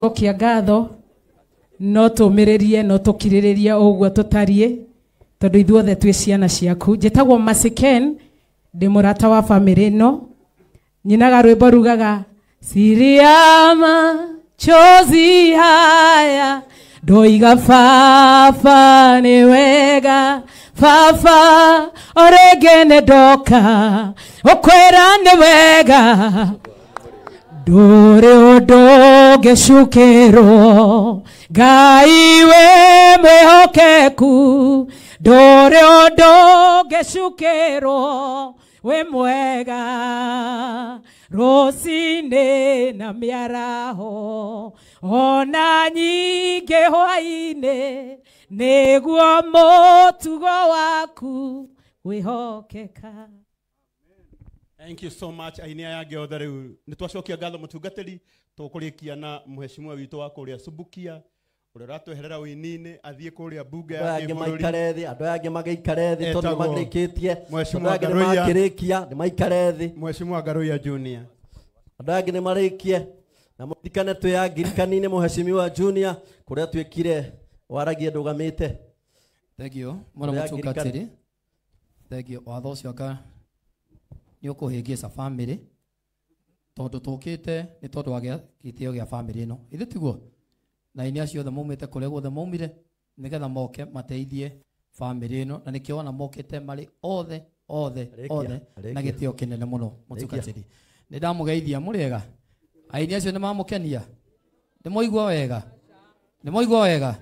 Tũcokia ngatho no tũmĩrĩrie no tũkirĩrĩrie ũguo tũtariĩ tondũ ithuothe twĩ ciana ciaku. Njĩtagwo Mercy Ken, ndĩ mũrata wa bamĩrĩ ĩno. Nyinaga rwĩmbo rugaga siri ya machozi haya ndoiga baba nĩ wega, baba o rĩngĩ nĩ ndoka ũkwĩra nĩ wega, ndũrĩ ũndũ ũngĩcukĩrwo Ngai wĩ mwĩhokeku, ndũrĩ ũndũ ũngĩcukĩrwo wĩ mwega, rũcinĩ na mĩaraho ona nyingĩ hwaĩ-inĩ nĩguo mũtugo waku wĩhokeka. Thank you so much aini aya angĩ othe. Rĩu nĩ twacokia ngatho mũtungatĩri, tũkũrĩkia na mheshimiwa witũ wa kũrĩa Subukia ũrĩa ũratweherera ũini-inĩ athiĩ kũrĩa mbunge ya Andũ aya angĩ kĩbũrũri. maikare thĩ, andũ aya angĩ magĩikare thĩ tondũ Etagwo nĩmarĩkĩtie. Mheshimiwa Andũ aya angĩ Ngaruiya. nĩmakĩrĩkia, nĩmaikare thĩ. Mheshimiwa Ngaruiya Junior. Andũ aya angĩ nĩmarĩkie. Na mũririkane twĩ Angirikani-inĩ Mheshimiwa Junior kũrĩa twĩkire waragie ndũgamĩte. Thank you. Mwana Kũrĩa mũtungatĩri. Angirikani. Thank you. Watho ũcio anga nĩ ũkũhĩngĩca bamĩrĩ tondũ tũkĩte nĩ tondũ wa gĩtĩo gĩa bamĩrĩ ĩno. Ithuĩ tiguo? Na aini acio othe maumĩte kũrĩa guothe maumire nĩgetha moke mateithie bamĩrĩ ĩno, na nĩkĩo wona mokĩte marĩ othe othe Arĩkia, othe na arĩkia. gĩtĩo kĩnene mũno Arĩkia. mũtungatĩri. Nĩ ndamũgeithia, mũrĩega? Aini acio nĩ mamũkenia? Nĩ mwaigua wega? Nĩ mwaigua wega?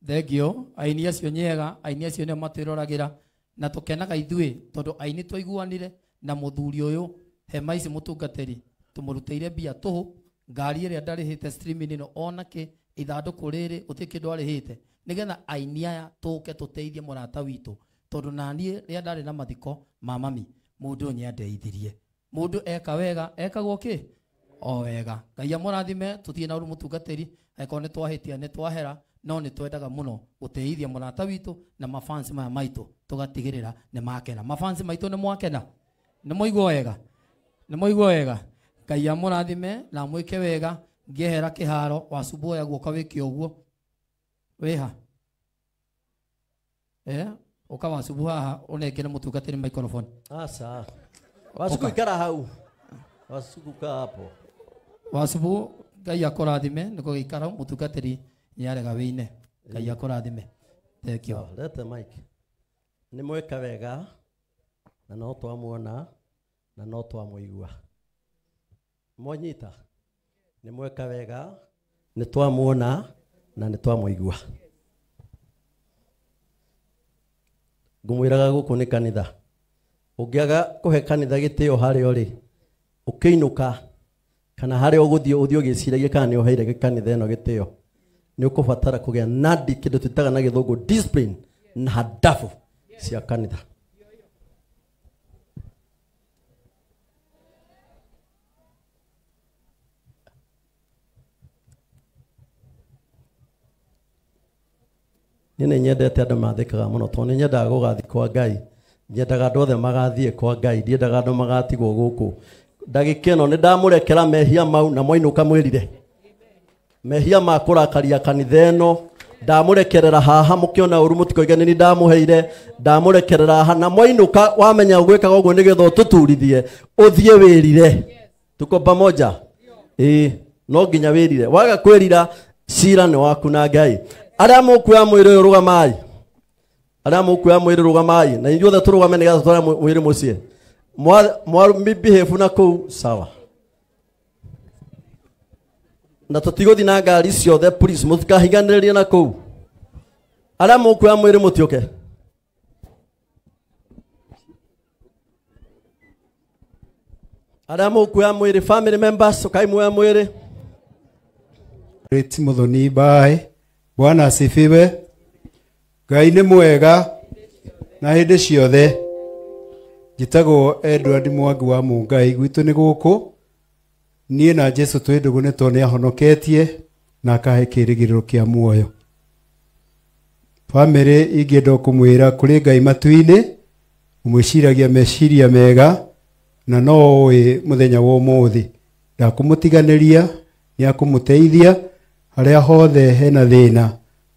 Thank you. Aini acio nyega, aini acio nĩo matwĩroragĩra na tũkenaga ithuĩ tondũ aini twaiguanire na mũthuri ũyũ hema ici mũtungatĩri tũmũrutĩire mbia tũhũ, ngari ĩrĩa ndarĩhĩte streaming ĩno ona kĩ ithandũkũ rĩrĩ gũtirĩ kĩndũ arĩhĩte nĩgetha aini aya tũke tũteithie mũrata witũ tondũ naniĩ rĩrĩa ndarĩ na mathiko ma mami mũndũ ũyũ nĩandeithirie. Mũndũ eka wega ekagwo kĩ? O wega. Ngai amũrathime, tũthiĩ na ũru mũtungatĩri, angĩkorwo nĩ twahĩtia nĩ twahera, no nĩ twendaga mũno gũteithia mũrata witũ na mafans maya maitũ tũgatigĩrĩra nĩ makena. Mafans maitũ nĩ mwakena? Nĩ mwaigua wega? Nĩ mwaigua wega? Ngai amũrathime na amwĩke wega. Ngĩehera kĩharo wacumbuoya guoko wĩke ũguo. Wĩha? Ũka wacumbu haha ũnengere mũtungatĩri microphone. Aca. Wacuku Ũka. ikara hau. Wacuku kaa hapo. Wacubu Ngai akũrathime nĩ gũgĩikara mũtungatĩri nĩarega wĩine. Ngai akũrathime. Thank you. Sawa, lete mic. Nĩ mweka wega na no twamuona na no twamũigua. Mwanyita? Nĩ mweka wega, nĩ twamuona na nĩ twamũigua. Ngũmwĩraga gũkũ nĩ kanitha. Ũngĩaga kũhe kanitha gĩtĩo harĩa ũrĩ, ũkĩinũka kana harĩa ũgũthiĩ ũthiĩ ũgĩciragia kana nĩ ũheire kanitha ĩno gĩtĩo, nĩ ũkũbatara kũgĩa na kĩndũ twĩtaga na gĩthũngũ discipline na hadafu cia kanitha. Niĩ nĩ nyendete andũ mathĩkaga mũno tondũ nĩ nyendaga gũgathiĩ kwa Ngai. Nyendaga andũ othe magathiĩ kwa Ngai, ndiendaga andũ magatigwo gũkũ. Ndagĩka ĩno nĩ ndamũrekera mehia mau na mwainũka mwĩrire. Mehia ma kũrakaria kanitha ĩno ndamũrekerera haha, mũkĩona ũru mũtikoige nĩ niĩ ndamũheire, ndamũrekerera haha na mwainũka wamenya ũgwĩkaga ũguo nĩgetha ũtũturithie, ũthiĩ wĩrire. Tuko pamoja? Ĩĩ, no nginya wĩrire. Waga kwĩrira, cira nĩ waku na Ngai. Arĩa mũkuoya mwĩrĩ ũyũ rũgamai. Arĩa mũkuoya mwĩrĩ rũgamai. Na inyuothe tũrũgame nĩgetha tũtware mwĩrĩ mũciĩ. Mwa behave na kũu, sawa. Na tũtigũthiĩ na ngari ciothe, please, mũtikahiganĩrĩrie na kũu. Arĩa mũkuoya mwĩrĩ mũtiũke. Arĩa mũkuoya mwĩrĩ, family members, ũkai muoya mwĩrĩ. Great Muthoni, bye. Bwana asifiwe. Ngai nĩ mwega na hĩndĩ ciothe. Njĩtagwo Edward Mwangi wa Mũngai, gwitũ nĩ gũkũ. Niĩ na Jesũ twĩ ndũgũ nĩ tondũ nĩahonoketie na akahe kĩĩrĩgĩrĩro kĩa muoyo. Bamĩrĩ ingĩenda kũmwĩra kũrĩ Ngai matu-inĩ, ũmwĩciragia meciria mega na no ũĩ mũthenya wa ũmũthĩ. Ndakũmũtiganĩria, nĩakũmũteithia Harĩa hothe hena thĩna,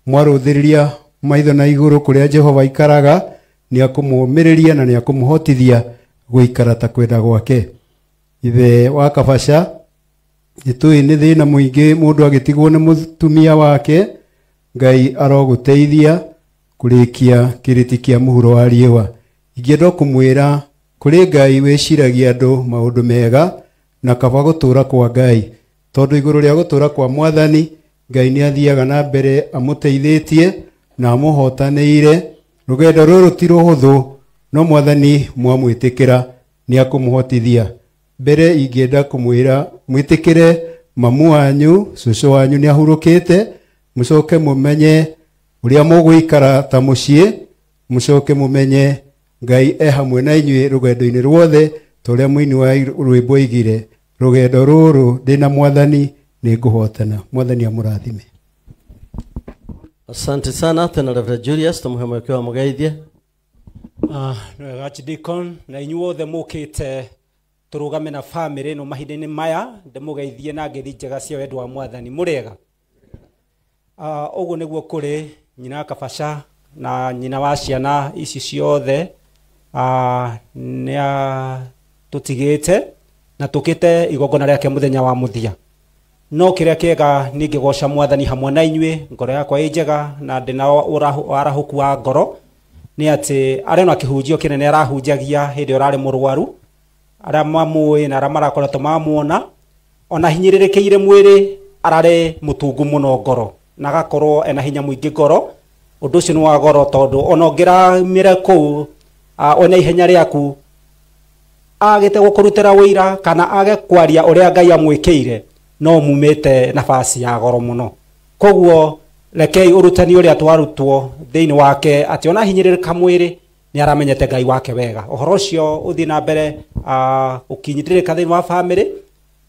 mwarũthĩrĩria maitho na igũrũ kũrĩa Jehova aikaraga, nĩ akũmũũmĩrĩria na nĩ akũmũhotithia gũikara ta kwenda gwake. Ithe wa Kabaca, nĩtũĩ nĩ thĩna mũingĩ mũndũ agĩtigwo nĩ mũtumia wake. Ngai arogũteithia kũrĩkia kĩrĩti kĩa mũhuro wa riũa. Ingĩenda kũmwĩra kũrĩ Ngai wĩciragia andũ maũndũ mega, na kaba gũtũũra kwa Ngai, tondũ igũrũ rĩa gũtũũra kwa Mwathani, Ngai nĩ athiaga na mbere amũteithĩtie na amũhotanĩire. Rũgendo rũrũ ti rũhũthũ, no Mwathani mwamwĩtĩkĩra nĩ akũmũhotithia. Mbere ingĩenda kũmwĩra mwĩtĩkĩre mamu wanyu, cũcũ wanyu nĩ ahurũkĩte, mũcoke mũmenye ũrĩa mũgũikara ta mũciĩ, mũcoke mũmenye Ngai e hamwe na inyuĩ rũgendo-inĩ ruothe, ta ũrĩa mũini wa rwĩmbo oigire, rũgendo rũrũ ndĩna Mwathani nĩ ngũhotana. Mwathani amũrathime. Asante sana tena Reverend Julius, tumuhe mweke wa mũgeithie. Nĩ wega Archdeacon, na inyuothe mũkĩte tũrũgame na famĩlĩ ĩno mahinda-inĩ maya, ndĩmũgeithie na ngeithi njega cia wendo wa Mwathani. Mũrĩega? Ũguo nĩguo kũrĩ nyina wa Kabaca na nyina wa ciana ici ciothe, nĩ atũtigĩte na tũkĩte igongona rĩake mũthenya wa mũthia. No kĩrĩa kĩega ningĩgoca Mwathani hamwe na inyuĩ, ngoro yakwa ĩ njega na ndĩna warahũku wa ngoro, nĩ atĩ arĩ na kĩhunjio kĩnene arahunjagia hĩndĩ ĩyo ararĩ mũrwaru. Arĩa mamũĩ na arĩa marakoretwo mamuona, ona hinyĩrĩrĩkĩire mwĩrĩ, ararĩ mũtungu mũno ngoro na agakorwo ena hinya mũingĩ ngoro. Ũndũ ũcio nĩ wa goro, tondũ ona ũngĩramĩre kũu, ona ihenya rĩaku agĩte gũkũrutĩra wĩira kana age kwaria ũrĩa Ngai amwĩkĩire, no mumĩte nafasi ya goro mũno. Koguo rekei ũrutani ũrĩa twarutwo thĩinĩ wake, atĩ ona hinyĩrĩrĩka mwĩrĩ nĩ aramenyete Ngai wake wega. Ũhoro ũcio ũthiĩ na mbere ũkinyitĩrĩka thĩinĩ wa famĩlĩ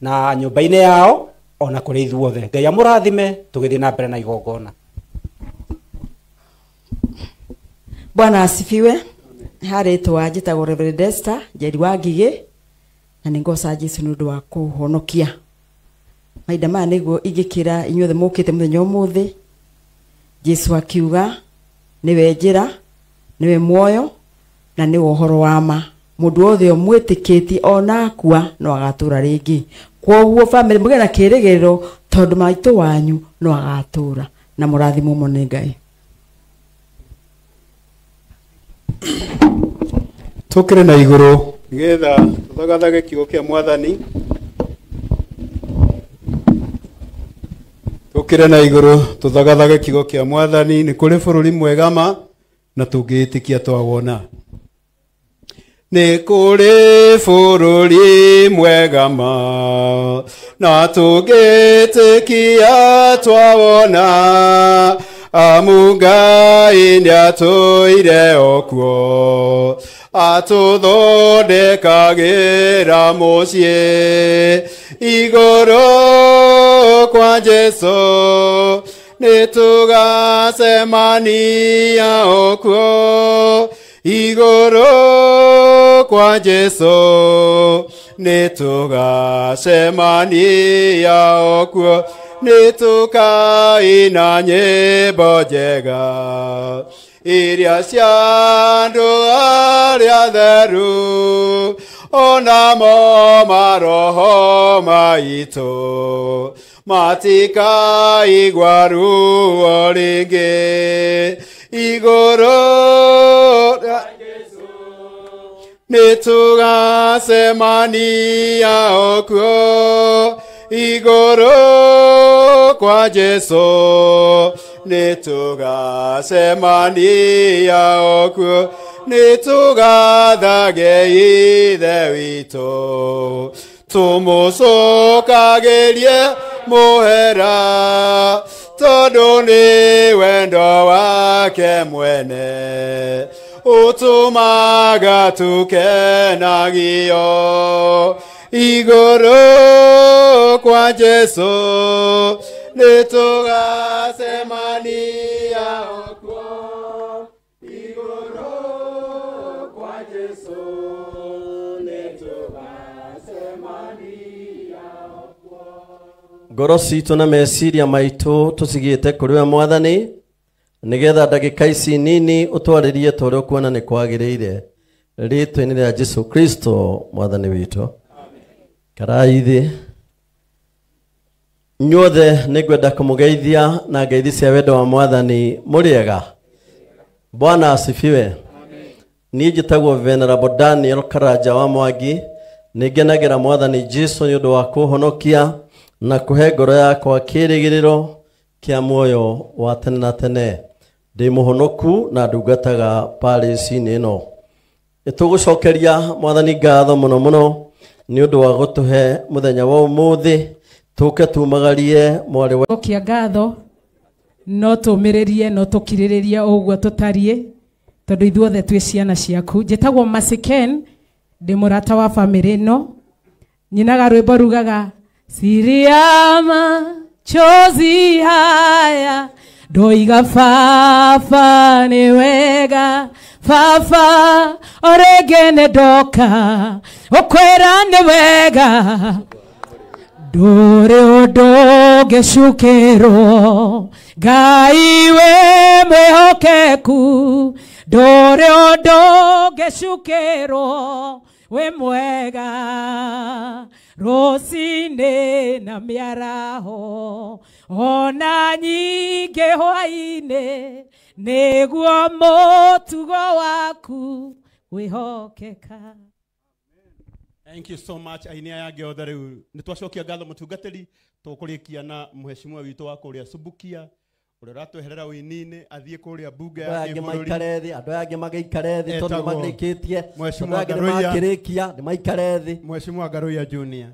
na nyũmba-inĩ yao, ona kũrĩ ithuothe. Ngai amũrathime tũgĩthiĩ na mbere na igongona. Bwana asifiwe. Harĩtwa njĩtagwo Reverend Esther Njeri wa Ngigĩ, na nĩ ngoca Jesũ nĩ ũndũ wa kũhonokia. Mahinda maya nĩguo ingĩkĩra inyuothe mũkĩte mũthenya ũmũthĩ. Jesũ akiuga nĩwe njĩra, nĩwe muoyo na nĩwe ũhoro wa ma. Mũndũ wothe ũmwĩtĩkĩtie ona akua no agatũra rĩngĩ. Kwoguo famĩlĩ mũgĩe na kĩĩrĩgĩrĩro, tondũ maitũ wanyu no agatũra, na mũrathimwo mũno nĩ Ngai. Tũkĩre na igũrũ nĩgetha tũthagathage kiugo kĩa Mwathani. Tũkĩre na igũrũ tũthagathage kiugo kĩa Mwathani. Nĩ kũrĩ bũrũri mwega ma, na tũngĩĩtĩkia twawona. Nĩ kũrĩ bũrũri mwega ma, na tũngĩĩtĩkia twawona. Amu Ngai nĩatũire o kuo, atũthondekagĩra mũciĩ. Igũrũ kwa Jesũ nĩtũgacemania o kuo. Igũrũ kwa Jesũ nĩtũgacemania o kuo. Nĩtũkaina nyĩmbo njega iria cia andũ arĩa atheru, onamo maroho maitũ matikaigua ruo rĩngĩ. Igũrũ nĩtũgacemania o kuo. Igũrũ kwa Jesũ nĩtũgacemania o kuo. Nĩtũgathage Ithe witũ, tũmũcokagĩrie mũhera, tondũ nĩ wendo wake mwene ũtũmaga tũkenagio. Igũrũ kwa Jesũ nĩtũgacemania o kuo. Igũrũ kwa Jesũ nĩtũgacemania o kuo. Ngoro citũ na meciria maitũ tũcigĩte kũrĩ we Mwathani, nĩgetha ndagĩka ici nini ũtwarĩrie ta ũrĩa ũkuona nĩ kwagĩrĩire, rĩtwa-inĩ rĩa Jesu Kristo Mwathani witũ. Karai thĩ. Inyuothe nĩngwenda kũmũgeithia na ngeithi cia wendo wa Mwathani. Mũrĩega? Bwana asifiwe. Niĩ njĩtagwo Venerable Daniel Karanja wa Mwangi. Nĩngenagĩra Mwathani Jesu nĩ ũndũ wa kũhonokia na kũhe ngoro yakwa kĩĩrĩgĩrĩro kĩa muoyo wa tene na tene. Ndĩ mũhonoku na ndungataga parish-inĩ ĩno. Nĩtũgũcokeria Mwathani ngatho mũno mũno nĩ ũndũ wa gũtũhe mũthenya wa ũmũthĩ tũke tumagarie mwarĩ wa Cokia ngatho no tũmĩrĩrie no tũkirĩrĩrie ũguo tũtariĩ tondũ ithuothe twĩ ciana ciaku. Njĩtagwo Masiken, ndĩ mũrata wa bamĩrĩ ĩno. Nyinaga rwĩmbo rugaga Siriama chozi haya ndoiga baba nĩ wega, baba orĩngĩ nĩ ndoka ũkwĩra nĩ wega, ndũrĩ ũndũ ũngĩcukĩrwo Ngai wĩ mwĩhokeku, ndũrĩ ũndũ ũngĩcukĩrwo wĩ mwega, rũcinĩ na mĩaraho ona nyingĩ hwaĩ-inĩ, nĩguo mũtugo waku wĩhokeka. Thank you so much aini aya angĩ othe. Rĩu nĩtwacokia ngatho mũtungatĩri, tũkũrĩkia na mheshimiwa witũ wa kũrĩa Subukia ũrĩa ũratweherera ũini-inĩ athiĩ kũrĩa mbunge Andũ ya aya angĩ kĩbũrũri. maikare thĩ, andũ aya angĩ magĩikare thĩ tondũ Etagwo nĩmarĩkĩtie. Andũ Mheshimiwa aya angĩ Ngaruiya. nĩmakĩrĩkia, nĩmaikare thĩ. Mheshimiwa Ngaruiya Junior.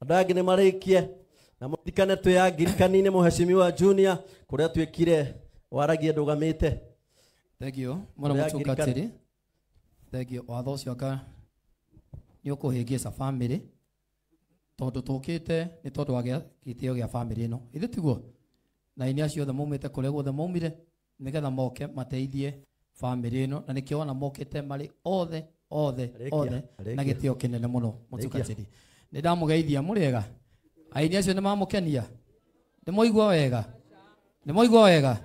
Andũ aya angĩ nĩmarĩkie na mũririkane twĩ Angirikani-inĩ Mheshimiwa Junior kũrĩa twĩkire waragie ndũgamĩte. Thank you mũno Twĩ Angirikani. mũtungatĩri. Thank you. Watho ũcio anga nĩ ũkũhĩngĩca bamĩrĩ tondũ tũkĩte nĩ tondũ wa gĩtĩo gĩa bamĩrĩ ĩno, ithuĩ tiguo? Na aini acio othe maumĩte kũrĩa guothe maumire nĩgetha moke mateithie bamĩrĩ ĩno, na nĩkĩo wona mokĩte marĩ othe othe Rĩkia, othe na rĩkia. gĩtĩo kĩnene mũno Rĩkia. mũtungatĩri. Nĩ ndamũgeithia. Mũrĩega? Aini acio nĩ mamũkenia? Nĩ mwaigua wega? Nĩ mwaigua wega?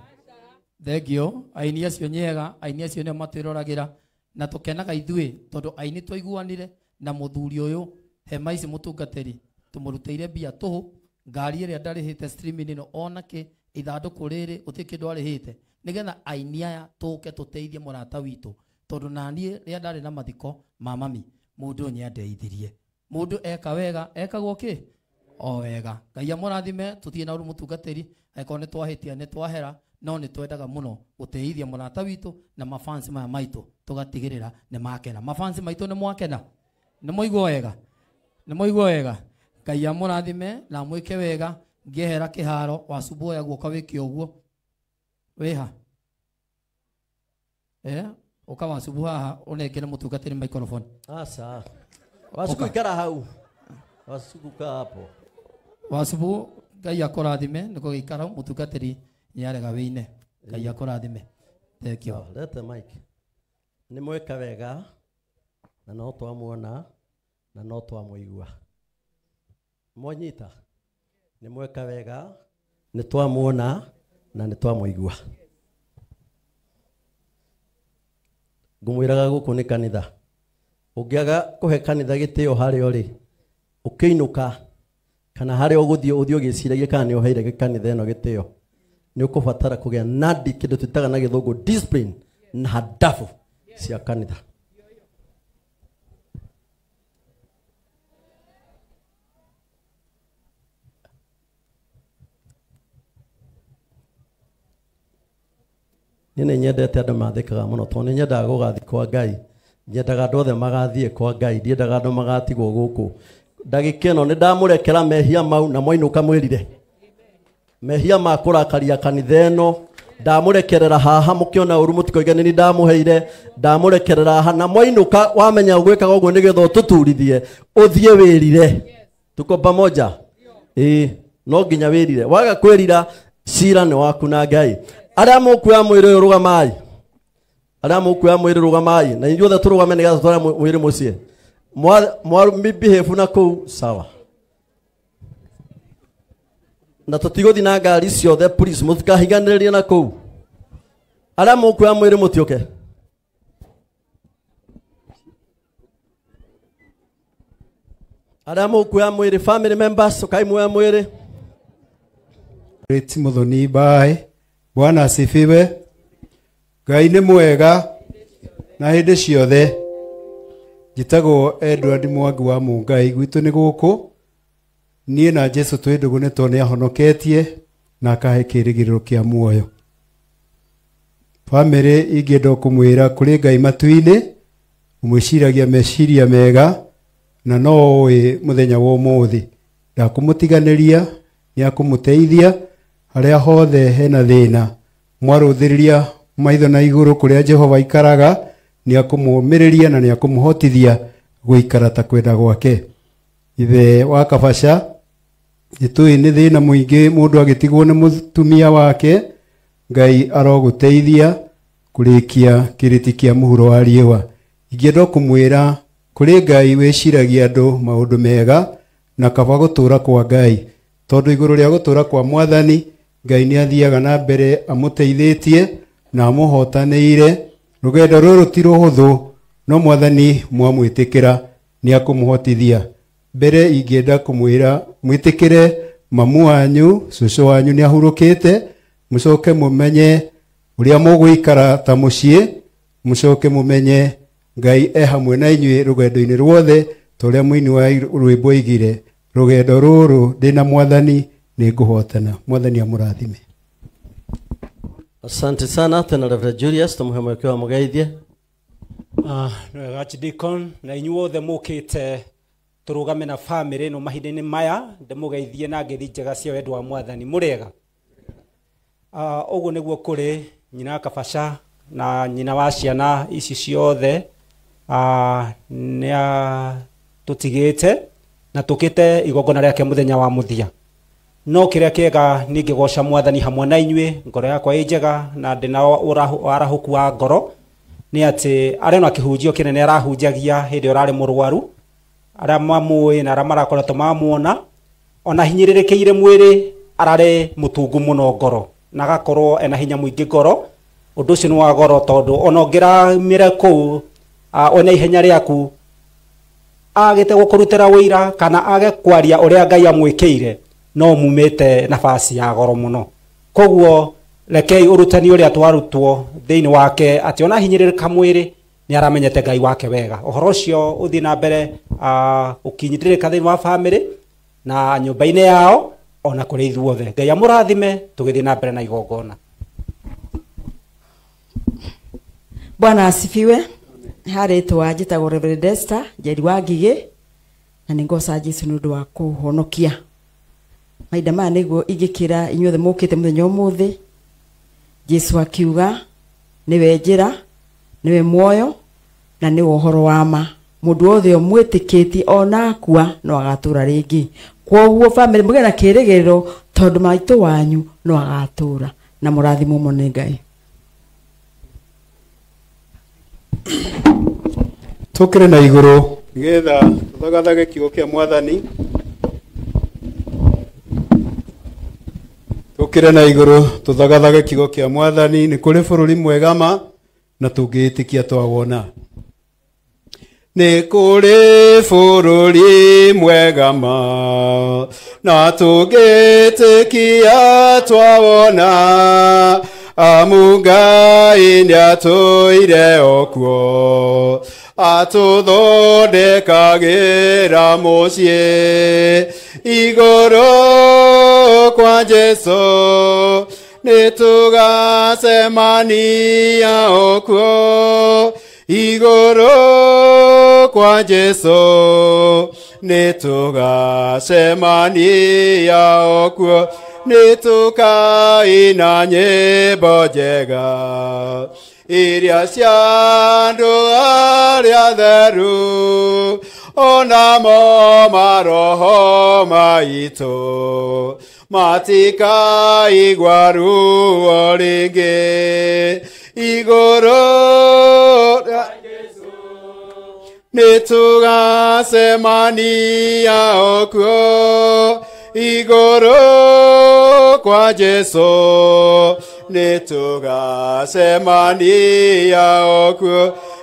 Thank you. Aini acio nyega, aini acio nĩo matwĩroragĩra na tũkenaga ithuĩ tondũ aini twaiguanire na mũthuri ũyũ hema ici mũtungatĩri tũmũrutĩire mbia tũhũ, ngari ĩrĩa ndarĩhĩte streaming ĩno ona kĩ ithandũkũ rĩrĩ gũtirĩ kĩndũ arĩhĩte, nĩgetha aini aya tũke tũteithie mũrata witũ, tondũ naniĩ rĩrĩa ndarĩ na mathiko ma mami mũndũ ũyũ nĩandeithirie. Mũndũ eka wega ekagwo kĩ o wega. Ngai amũrathime. Tũtirĩ na ũru mũtungatĩri, angĩkorwo nĩ twahĩtia nĩ twahera, no nĩ twendaga mũno gũteithia mũrata witũ na mafans maya maitũ tũgatigĩrĩra nĩ makena. Mafans maitũ nĩ mwakena? Nĩ mwaigua wega? Nĩ mwaigua wega? Ngai amũrathime na amwĩke wega. Ngĩehera kĩharo wacumbuoya guoka wĩke ũguo wĩha ũka wacumbu haha ũnengere mũtungatĩri microphone. Aca. Wasuku ikara hau. Wasuku kaa hapo. Wacumbu Ngai akũrathime nĩ gũgĩikara mũtungatĩri nĩarega wĩine. Ngai akũrathime. Thank you. Sawa, lete mic. Nĩ mweka wega na no twamuona na no twamũigua. Mwanyita? Nĩ mweka wega, nĩ twamuona na nĩ twamũigua. Ngũmwĩraga gũkũ nĩ kanitha. Ũngĩaga kũhe kanitha gĩtĩo harĩa ũrĩ, ũkĩinũka kana harĩa ũgũthiĩ ũthiĩ ũgĩciragia kana nĩ ũheire kanitha ĩno gĩtĩo, nĩ ũkũbatara kũgĩa na kĩndũ twĩtaga na gĩthũngũ discipline na hadafu cia kanitha. Niĩ nĩ nyendete andũ mathĩkaga mũno tondũ nĩ nyendaga gũgathiĩ kwa Ngai. Nyendaga andũ othe magathiĩ kwa Ngai, ndiendaga andũ magatigwo gũkũ. Ndagĩka ĩno nĩ ndamũrekera mehia mau na mwainũka mwĩrire. Mehia ma kũrakaria kanitha ĩno ndamũrekerera haha, mũkĩona ũru mũtikoige nĩ niĩ ndamũheire, ndamũrekerera haha na mwainũka wamenya ũgwĩkaga ũguo nĩgetha ũtũturithie ũthiĩ wĩrire. Tuko pamoja? Ĩĩ, no nginya wĩrire. Waga kwĩrira cira nĩ waku na Ngai. Arĩa mũkuoya mwĩrĩ ũyũ rũgamai. Arĩa mũkuoya mwĩrĩ rũgamai. Na inyuothe tũrũgame nĩgetha tũtware mwĩrĩ mũciĩ. Mwa behave na kũu sawa. Na tũtigũthiĩ na ngari ciothe, please mũtikahiganĩrĩrie na kũu. Arĩa mũkuoya mwĩrĩ mũtiũke. Arĩa mũkuoya mwĩrĩ, family members, ũkai muoya mwĩrĩ. Great Muthoni bye. Bwana asifiwe. Ngai nĩ mwega na hĩndĩ ciothe. Njĩtagwo Edward Mwangi wa Mũngai, gwitũ nĩ gũkũ. Niĩ na Jesu twĩ ndũgũ nĩ tondũ nĩahonoketie na akahe kĩĩrĩgĩrĩro kĩa muoyo. Bamĩrĩ ingĩenda kũmwĩra kũrĩ Ngai matu-inĩ, ũmwĩciragia meciria mega na no ũĩ mũthenya wa ũmũthĩ. Ndakũmũtiganĩria, nĩakũmũteithia harĩa hothe hena thĩna. Mwarũthĩrĩria maitho na igũrũ kũrĩa Jehova aikaraga, nĩakũmũũmĩrĩria na nĩakũmũhotithia gũikara ta kwenda gwake. Ithe wa Kabaca, nĩtũĩ nĩ thĩna mũingĩ mũndũ agĩtigwo nĩ mũtumia wake. Ngai arogũteithia kũrĩkia kĩrĩti kĩa mũhuro wa riũa. Ingĩenda kũmwĩra kũrĩ Ngai wĩciragia andũ maũndũ mega na kaba gũtũũra kwa Ngai, tondũ igũrũ rĩa gũtũũra kwa Mwathani, Ngai nĩathiaga na mbere amũteithĩtie na amũhotanĩire. Rũgendo rũrũ ti rũhũthũ, no Mwathani mwamwĩtĩkĩra nĩakũmũhotithia. Mbere ingĩenda kũmwĩra mwĩtĩkĩre mamu wanyu, cũcũ wanyu nĩahurũkĩte, mũcoke mũmenye ũrĩa mũgũikara ta mũciĩ, mũcoke mũmenye Ngai e hamwe na inyuĩ rũgendo-inĩ ruothe, ta ũrĩa mũini wa rwĩmbo oigire, rũgendo rũrũ ndĩna Mwathani nĩngũhotana. Mwathani amũrathime. Asante sana tena Reverend Julius, tumuhe mweke wa mũgeithie. Nĩ wega Archdeacon, na inyuothe mũkĩte tũrũgame na bamĩrĩ ĩno mahinda-inĩ maya, ndĩmũgeithie na ngeithi njega cia wendo wa Mwathani. Mũrĩega? Ũguo nĩguo kũrĩ nyina wa Kabaca na nyina wa ciana ici ciothe, nĩatũtigĩte na tũkĩte igongona rĩake mũthenya wa mũthia. No kĩrĩa kĩega ningĩgoca Mwathani hamwe na inyuĩ, ngoro yakwa ĩ njega na ndĩna warahũku wa ngoro, nĩ atĩ arĩ ona kĩhunjio kĩnene arahunjagia hĩndĩ ĩyo ararĩ mũrwaru, arĩa mamũĩ na arĩa marakoretwo mamuona, ona hinyĩrĩrĩkĩire mwĩrĩ ararĩ mũtungu mũno ngoro na agakorwo ena hinya mũingĩ ngoro. Ũndũ ũcio nĩ wa goro tondũ ona ũngĩramĩra kũu, ona ihenya rĩaku agĩte gũkũrutĩra wĩira kana age kwaria ũrĩa Ngai amwĩkĩire, no mumĩte nafasi ya goro mũno. Koguo rekei ũrutani ũrĩa twarutwo thĩinĩ wake atĩ ona hinyĩrĩrĩka mwĩrĩ nĩ aramenyete Ngai wake wega. Ũhoro ũcio ũthiĩ na mbere ũkinyitĩrĩka thĩinĩ wa bamĩrĩ na nyũmba-inĩ yao ona kũrĩ ithuothe. Ngai amũrathime tũgĩthiĩ na mbere na igongona. Bwana asifiwe. Harĩtwa njĩtagwo Reverend Esther Njeri wa Ngigĩ, na nĩngoca Jesu nĩ ũndũ wa kũhonokia. Mahinda maya nĩguo ingĩkĩra inyuothe mũkĩte mũthenya ũmũthĩ. Jesu akiuga nĩwe njĩra, nĩwe muoyo na nĩwe ũhoro wa ma. Mũndũ wothe ũmwĩtĩkĩtie ona akua no agatũra rĩngĩ. Kwoguo bamĩrĩ mũgĩe na kĩĩrĩgĩrĩro tondũ maitũ wanyu no agatũra, na mũrathimwo mũno nĩ Ngai. Tũkĩre na igũrũ nĩgetha tũthagathage kiugo kĩa Mwathani. Tũkĩre na igũrũ tũthagathage kiugo kĩa Mwathani. Nĩ kũrĩ bũrũri mwega ma na tũngĩĩtĩkia twawona. Nĩ kũrĩ bũrũri mwega ma na tũngĩĩtĩkia twawona, amu Ngai nĩatũire okuo atũthondekagĩra mũciĩ. Igũrũ kwa Jesu nĩtũgacemania okuo, igũrũ kwa Jesu nĩtũgacemania okuo, nĩtũkaina nyĩmbo njega iria cia andũ arĩa atheru, onamo maroho maitũ matikaigua ruo rĩngĩ. Igũrũ nĩtũgacemania okuo, Igũrũ kwa Jesu nĩtũgacemania okuo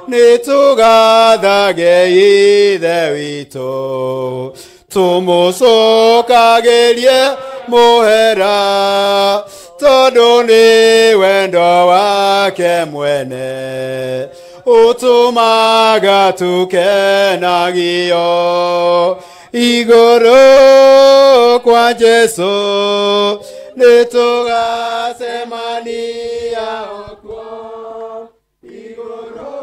nĩtũgathage Ithe witũ tũmũcokagerie mũhera tondũ nĩ wendo wake mwene ũtũmaga tũkenagio igũrũ kwa Jesu nĩtũgacemania okuo igũrũ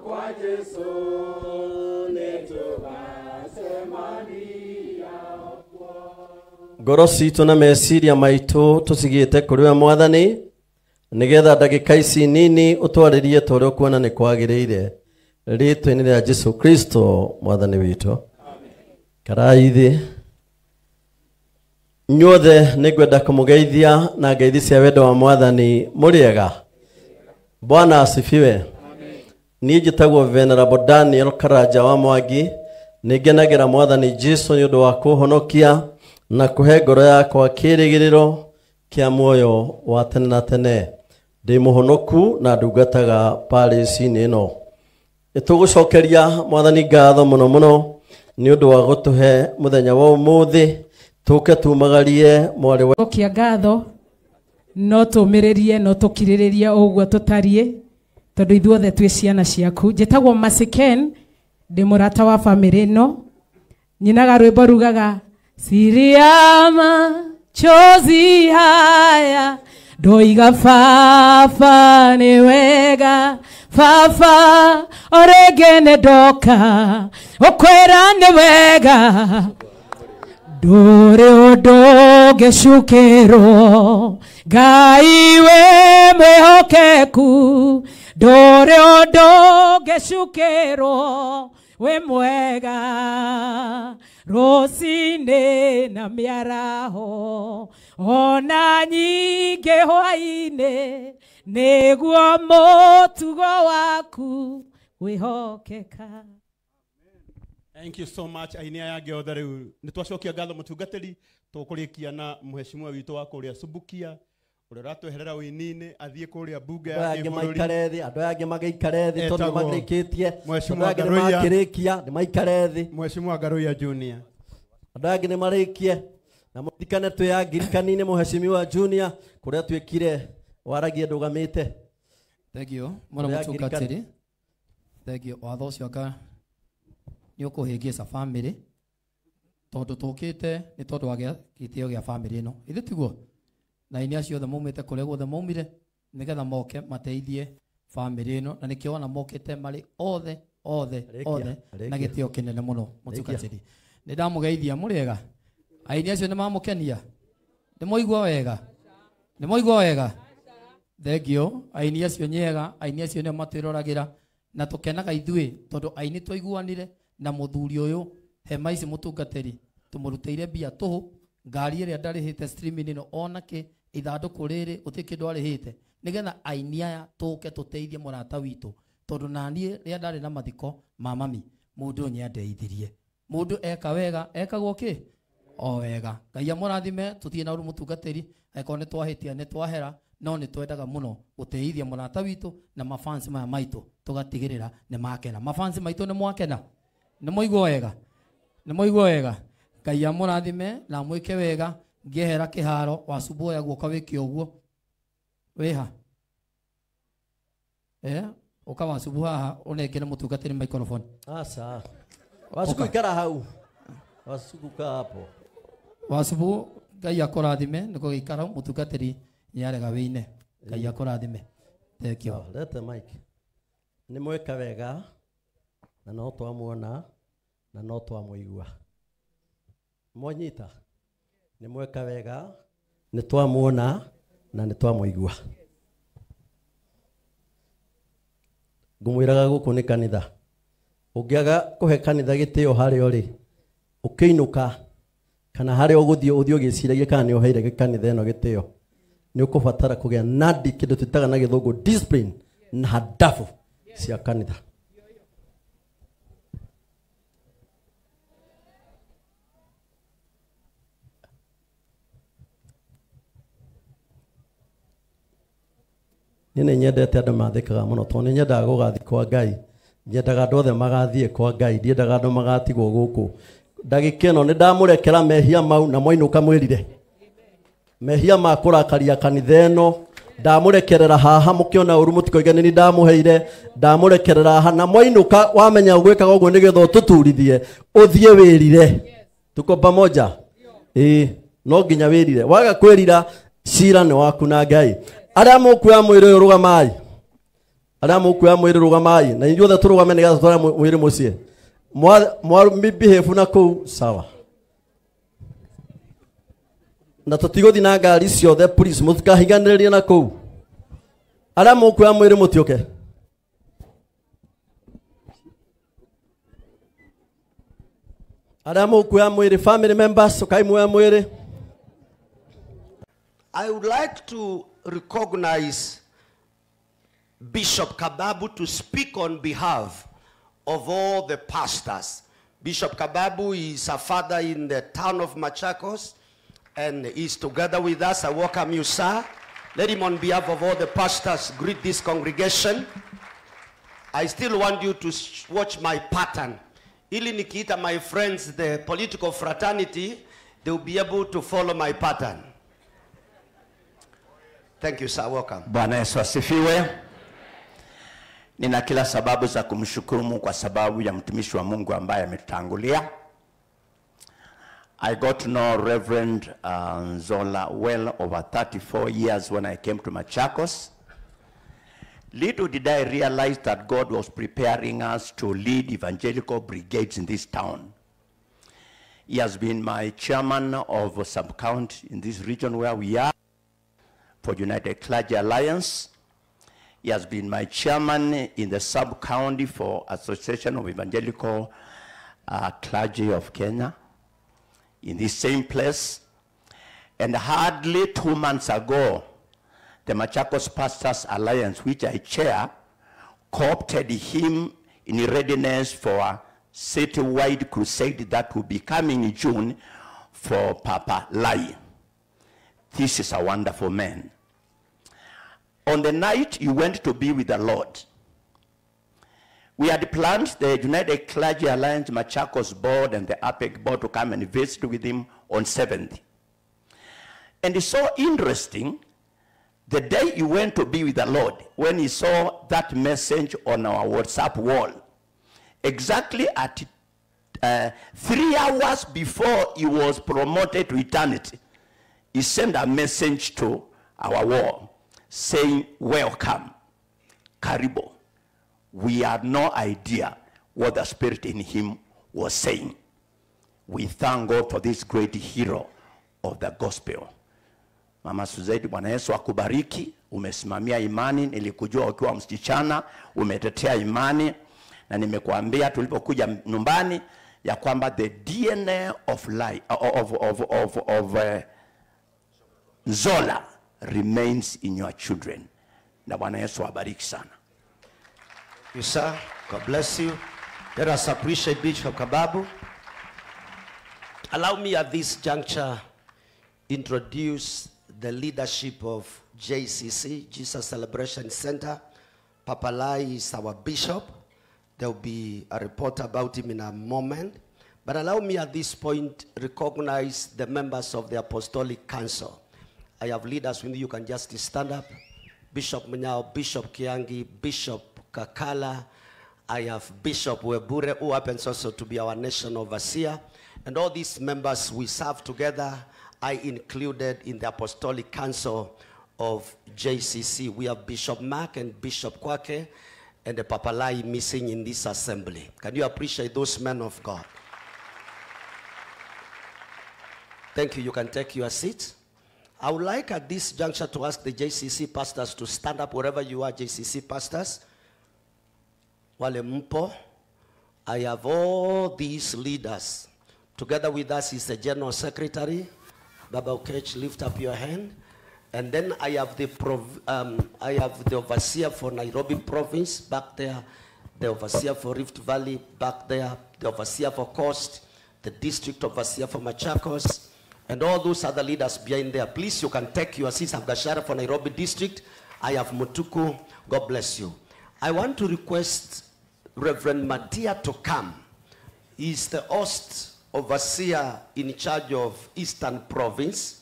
kwa Jesu nĩtũgacemania okuo. Ngoro citũ na meciria maitũ tũcigĩte kũrĩ we Mwathani nĩgetha ndagĩka ici nini ũtwarĩrie ta ũrĩa ũkuona nĩ kwagĩrĩire rĩtwa-inĩ rĩa Jesu Kristo Mwathani witũ. Karai thĩ inyuothe nĩngwenda kũmũgeithia na ngeithi cia wendo wa Mwathani. Mũrĩega? Bwana asifiwe. Niĩ njĩtagwo Venerable Daniel Karanja wa Mwangi. Nĩngenagĩra Mwathani Jesu nĩ ũndũ wa kũhonokia na kũhe ngoro yakwa kĩĩrĩgĩrĩro kĩa muoyo wa tene na tene. Ndĩ mũhonoku na ndungataga parish-inĩ ĩno. Nĩtũgũcokeria Mwathani ngatho mũno mũno nĩ ũndũ wa gũtũhe mũthenya wa ũmũthĩ tũke tumagarie mwarĩ wa Cokia ngatho no tũmĩrĩrie no tũkirĩrĩrie ũguo tũtariĩ tondũ ithuothe twĩ ciana ciaku. Njĩtagwo Masiken, ndĩ mũrata wa bamĩrĩ ĩno. Nyinaga rwĩmbo rugaga Siriama chozi haya ndoiga baba nĩ wega baba orĩngĩ nĩ ndoka ũkwĩra nĩ wega ndũrĩ ũndũ ũngĩcukĩrwo Ngai wĩ mwĩhokeku ndũrĩ ũndũ ũngĩcukĩrwo wĩ mwega rũcinĩ na mĩaraho ona nyingĩ hwaĩ-inĩ nĩguo mũtugo waku wĩhokeka. Thank you so much aini aya angĩ othe. Rĩu nĩtwacokia ngatho mũtungatĩri tũkũrĩkia na mheshimiwa witũ wa kũrĩa Subukia ũrĩa ũratweherera ũini-inĩ athiĩ kũrĩa mbunge ya andũ angĩ kĩbũrũri. Maikare thĩ, andũ aya angĩ magĩikare thĩ tondũ Etagwo nĩmarĩkĩtie. Andũ Mheshimiwa aya angĩ Ngaruiya. nĩmakĩrĩkia nĩmaikare thĩ. Mheshimiwa Ngaruiya Junior. Andũ aya angĩ nĩmarĩkie na mũririkane twĩ Angirikani-inĩ Mheshimiwa Junior kũrĩa twĩkire waragie ndũgamĩte. Thank you mũno Kũrĩa Angirikani. mũtungatĩri. Thank you. Watho ũcio anga nĩ ũkũhĩngĩca bamĩrĩ tondũ tũkĩte nĩ tondũ wa gĩtĩo gĩa bamĩrĩ ĩno ithe tiguo na aini acio othe maumĩte kũrĩa guothe maumire nĩgetha moke mateithie bamĩrĩ ĩno na nĩkĩo wona mokĩte marĩ othe othe Rĩkia, othe na rĩkia. gĩtĩo kĩnene mũno Rĩkia. mũtungatĩri. Nĩ ndamũgeithia. Mũrĩega? Aini acio nĩ mamũkenia? Nĩ mwaigua wega? Nĩ mwaigua wega? Thank you. Aini acio nyega, aini acio nĩo matwĩroragĩra na tũkenaga ithuĩ tondũ aini twaiguanire na mũthuri ũyũ hema ici mũtungatĩri tũmũrutĩire mbia tũhũ ngari ĩrĩa ndarĩhĩte streaming ĩno ona kĩ ithandũkũ rĩrĩ gũtirĩ kĩndũ arĩhĩte nĩgetha aini aya tũke tũteithie mũrata witũ tondũ naniĩ rĩrĩa ndarĩ na mathiko ma mami mũndũ ũyũ nĩandeithirie. Mũndũ eka wega ekagwo kĩ o wega. Ngai amũrathime. Tũtirĩ na ũru mũtungatĩri angĩkorwo nĩ twahĩtia nĩ twahera no nĩ twendaga mũno gũteithia mũrata witũ na mafans maya maitũ tũgatigĩrĩra nĩ makena. Mafans maitũ nĩ mwakena? Nĩ mwaigua wega? Nĩ mwaigua wega? Ngai amũrathime na amwĩke wega. Ngĩehera kĩharo wacumbuoya guoko wĩke ũguo wĩha ũka wacumbu haha ũnengere mũtungatĩri microphone. Aca Wasuku ikara hau. Wasuku kaa hapo. Wacumbu Ngai akũrathime nĩ gũgĩikara mũtungatĩri nĩarega wĩine. Ngai akũrathime. Thank you. Lete mic. Nĩ mweka wega na no twamuona na no twamũigua. Mwanyita. Nĩ mweka wega nĩ twamuona na nĩ twamũigua. Ngũmwĩraga gũkũ nĩ kanitha. Ũngĩaga kũhe kanitha gĩtĩo harĩa ũrĩ ũkĩinũka kana harĩa ũgũthiĩ ũthiĩ ũgĩciragia kana nĩ ũheire kanitha ĩno gĩtĩo nĩ ũkũbatara kũgĩa na kĩndũ twĩtaga na gĩthũngũ discipline na hadafu cia kanitha. Niĩ nĩ nyendete andũ mathĩkaga mũno tondũ nĩ nyendaga gũgathiĩ kwa Ngai. Nyendaga andũ othe magathiĩ kwa Ngai, ndiendaga andũ magatigwo gũkũ. Ndagĩka ĩno nĩ ndamũrekera mehia mau na mwainũka mwĩrire. Mehia ma kũrakaria kanitha ĩno ndamũrekerera haha mũkĩona ũru mũtikoige nĩ ndamũheire, ndamũrekerera haha na mwainũka wamenya ũgwĩkaga ũguo nĩgetha ũtũturithie ũthiĩ wĩrire. Tuko pamoja? Ĩĩ, no nginya wĩrire. Waga kwĩrira cira nĩ waku na Ngai. Arĩa mũkuoya mwĩrĩ ũyũ rũgamai. Arĩa mũkuoya mwĩrĩ rũgamai na inyuothe tũrũgame nĩgetha tũtware mwĩrĩ mũciĩ. Mwa behave na kũu sawa. Na tũtigũthiĩ na ngari ciothe please mũtikahiganĩrĩrie na kũu. Arĩa mũkuoya mwĩrĩ mũtiũke. Arĩa mũkuoya mwĩrĩ family members ũkai muoya mwĩrĩ. I would like to recognize Bishop Kababu to speak on behalf of all the pastors. Bishop Kababu is a father in the town of Machakos and is together with us. I welcome you, sir. Let him, on behalf of all the pastors, greet this congregation. I still want you to watch my pattern. Ili nikiita my friends, the political fraternity, they will be able to follow my pattern. Thank you, sir. Welcome. Bwana Yesu asifiwe. Nina kila sababu za kumshukuru Mungu kwa sababu ya mtumishi wa Mungu ambaye ametutangulia. I got to know Reverend Nzola well over 34 years when I came to Machakos. Little did I realize that God was preparing us to lead evangelical brigades in this town. He has been my chairman of a sub-county in this region where we are for United Clergy Alliance. He has been my chairman in the sub-county for Association of Evangelical Clergy of Kenya in this same place. And hardly 2 months ago, the Machakos Pastors Alliance, which I chair, co-opted him in readiness for a citywide crusade that will be coming in June for Papa Lai. This is a wonderful man. On the night he went to be with the Lord, we had planned the United Clergy Alliance Machakos board and the APEC board to come and visit with him on 7th. And it's so interesting, the day he went to be with the Lord, when he saw that message on our WhatsApp wall, exactly at 3 hours before he was promoted to eternity, he sent a message to our wall saying, welcome, Karibo. We had no idea what the spirit in him was saying. We thank God for this great hero of the gospel. Mama Suzette, Bwana Yesu akubariki. Umesimamia imani, nilikujua ukiwa msichana, umetetea imani, na nimekuambia tulipokuja nyumbani ya kwamba the DNA of life, of Nzola remains in your children. Na Bwana Yesu awabariki sana. Thank you, sir. God bless you. Let us appreciate Bishop Kababu. Allow me at this juncture introduce the leadership of JCC, Jesus Celebration Center. Papa Lai is our bishop. There will be a report about him in a moment. But allow me at this point recognize the members of the Apostolic Council. I have leaders with you. You can just stand up. Bishop Munyao, Bishop Kiangi, Bishop Kakala. I have Bishop Webure, who happens also to be our national overseer. And all these members we serve together, I included in the Apostolic Council of JCC. We have Bishop Mark and Bishop Kwake and the Papa Lai missing in this assembly. Can you appreciate those men of God? Thank you. You can take your seat. I would like at this juncture to ask the JCC pastors to stand up wherever you are, JCC pastors. Wale mpo, I have all these leaders. Together with us is the General Secretary. Baba Okech, lift up your hand. And then I have the overseer for Nairobi province back there, the overseer for Rift Valley back there, the overseer for Coast, the district overseer for Machakos, and all those other leaders behind there. Please, you can take your seats. I've got Shara for Nairobi district. I have Mutuku. God bless you. I want to request Reverend Matia to come. He is the host overseer in charge of Eastern Province.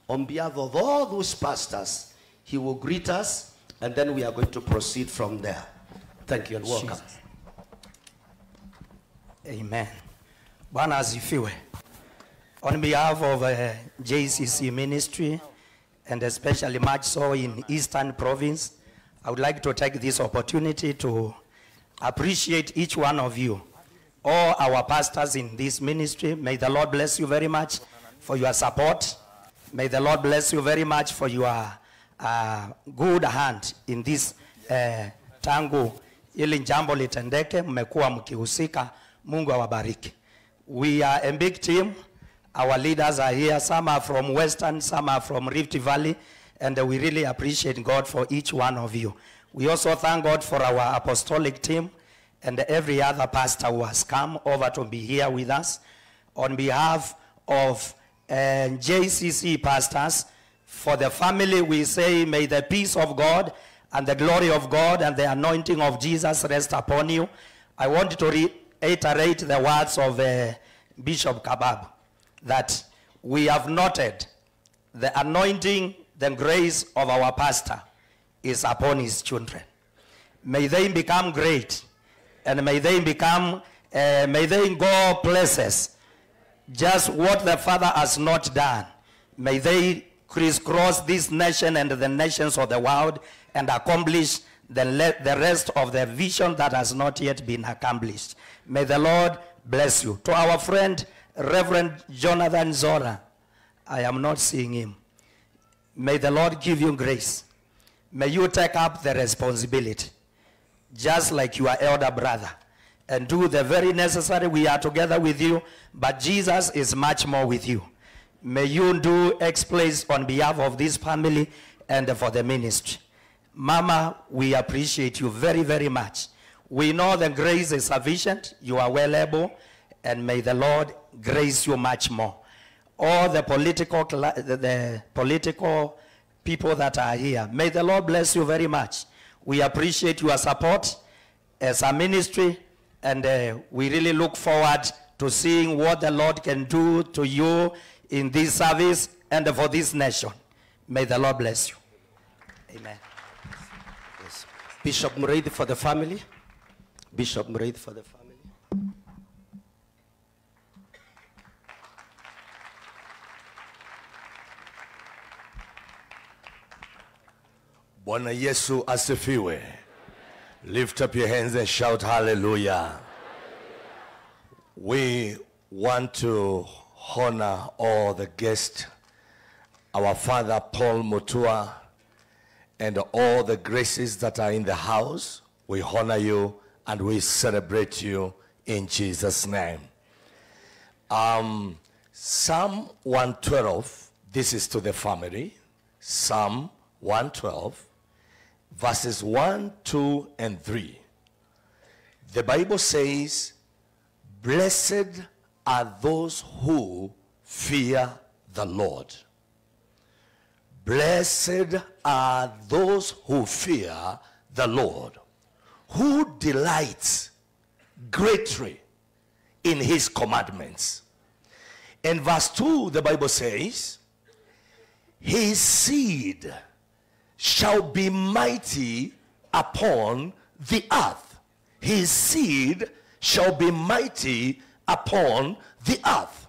On behalf of all those pastors, he will greet us, and then we are going to proceed from there. Thank you and welcome. Jesus. Amen. Bwana asifiwe. On behalf of JCC Ministry, and especially much so in Eastern Province, I would like to take this opportunity to appreciate each one of you, all our pastors in this ministry. May the Lord bless you very much for your support. May the Lord bless you very much for your good hand in this tangu ili jambo litendeke, mmekuwa mkihusika. Mungu awabariki. We are a big team. Our leaders are here. Some are from Western, some are from Rift Valley, and we really appreciate God for each one of you. We also thank God for our apostolic team and every other pastor who has come over to be here with us. On behalf of JCC pastors, for the family, we say, may the peace of God and the glory of God and the anointing of Jesus rest upon you. I want to reiterate the words of Bishop Kabab, that we have noted the anointing, the grace of our pastor is upon his children. May they become great, and may they become, may they go places. Just what the Father has not done. May they crisscross this nation and the nations of the world and accomplish the rest of the vision that has not yet been accomplished. May the Lord bless you. To our friend, Reverend Jonathan Zora, I am not seeing him. May the Lord give you grace. May you take up the responsibility, just like your elder brother, and do the very necessary. We are together with you, but Jesus is much more with you. May you do exploits on behalf of this family and for the ministry. Mama, we appreciate you very, very much. We know the grace is sufficient. You are well able, and may the Lord grace you much more. All the political people that are here, may the Lord bless you very much. We appreciate your support as a ministry, and we really look forward to seeing what the Lord can do to you in this service and for this nation. May the Lord bless you. Amen. Yes. Bishop Muridi for the family. Bishop Muridi for the family. Bwana Yesu asifiwe. Lift up your hands and shout hallelujah. We want to honor all the guests, our father Paul Mutua, and all the graces that are in the house. We honor you and we celebrate you in Jesus' name. Psalm 112, this is to the family. Psalm 112, verses 1, 2, and 3. The Bible says, blessed are those who fear the Lord. Blessed are those who fear the Lord, who delights greatly in his commandments. In verse 2, the Bible says, his seed shall be mighty upon the earth. His seed shall be mighty upon the earth.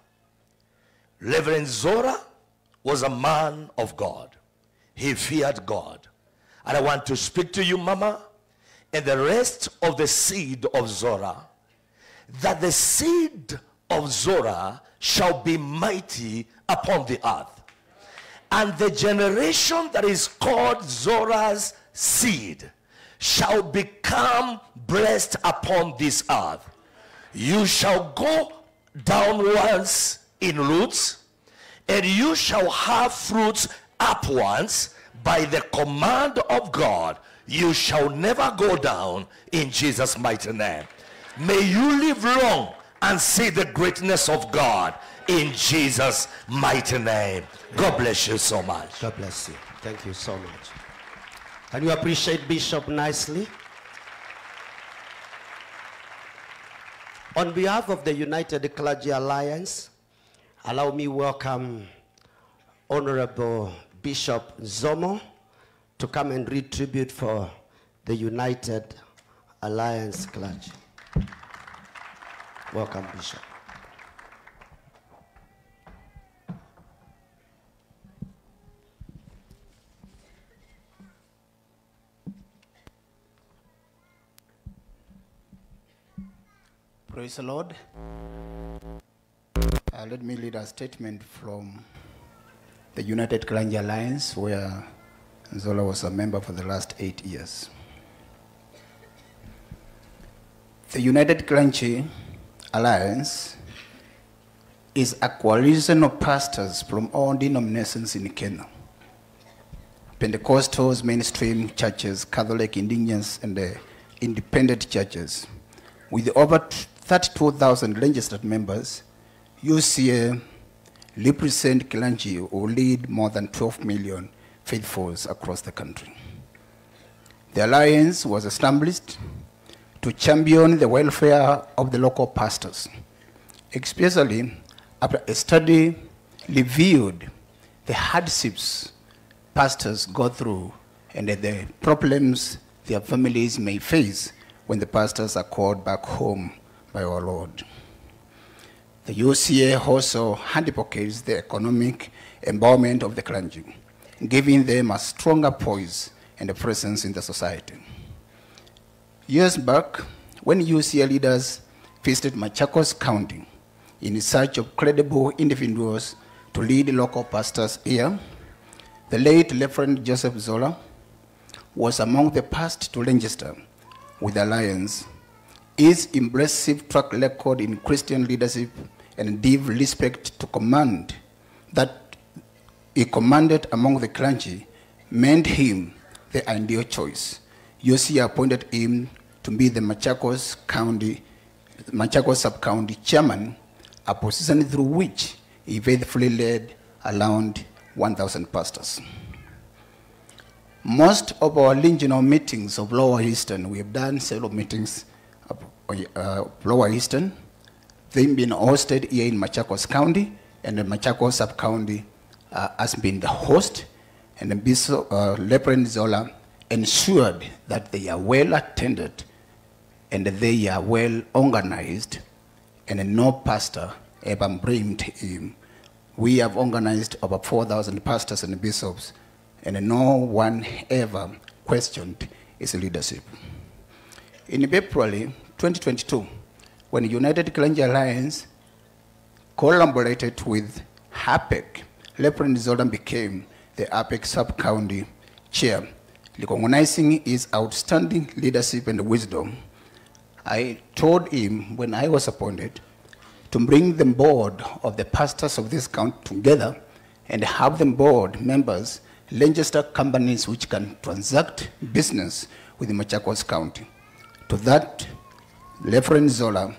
Reverend Zora was a man of God. He feared God. And I want to speak to you, Mama, and the rest of the seed of Zora, that the seed of Zora shall be mighty upon the earth. And the generation that is called Zora's seed shall become blessed upon this earth. You shall go downwards in roots, and you shall have fruits upwards by the command of God. You shall never go down in Jesus' mighty name. May you live long and see the greatness of God in Jesus' mighty name. God bless you so much. God bless you. Thank you so much. Can you appreciate Bishop nicely? On behalf of the United Clergy Alliance, allow me welcome Honorable Bishop Zomo to come and read tribute for the United Alliance Clergy. Welcome, Bishop. Praise the Lord. Let me read a statement from the United Clergy Alliance, where Zola was a member for the last 8 years. The United Clergy Alliance is a coalition of pastors from all denominations in Kenya. Pentecostals, mainstream churches, Catholic, indigenous, and independent churches. With over 32,000 registered members, UCA represent clergy who lead more than 12 million faithfuls across the country. The alliance was established to champion the welfare of the local pastors, especially after a study revealed the hardships pastors go through and the problems their families may face when the pastors are called back home by our Lord. The UCA also advocates the economic empowerment of the clergy, giving them a stronger poise and a presence in the society. Years back, when UCA leaders visited Machakos County in search of credible individuals to lead local pastors here, the late Reverend Joseph Zola was among the first to register with the Alliance. His impressive track record in Christian leadership and deep respect to command that he commanded among the clergy made him the ideal choice. UCA appointed him to be the Machakos Sub-County Chairman, a position through which he faithfully led around 1,000 pastors. Most of our regional meetings of Lower Eastern, we have done several meetings of Lower Eastern. They've been hosted here in Machakos County, and the Machakos Sub-County has been the host, and the Bishop, Reverend Zola ensured that they are well attended and they are well organized, and no pastor ever blamed him. We have organized over 4,000 pastors and bishops, and no one ever questioned his leadership. In February 2022, when the United Clergy Alliance collaborated with HAPEC, Reverend Zola became the HAPEC Sub-County Chair, recognizing his outstanding leadership and wisdom. I told him when I was appointed to bring the board of the pastors of this county together and have them board members register companies which can transact business with the Machakos County. To that, Reverend Zola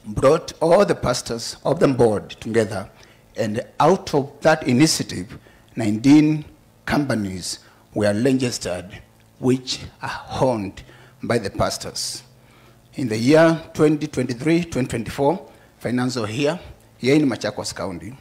brought all the pastors of the board together, and out of that initiative, 19 companies were registered, which are owned by the pastors. In the year 2023-2024 financial year, here in Machakos County,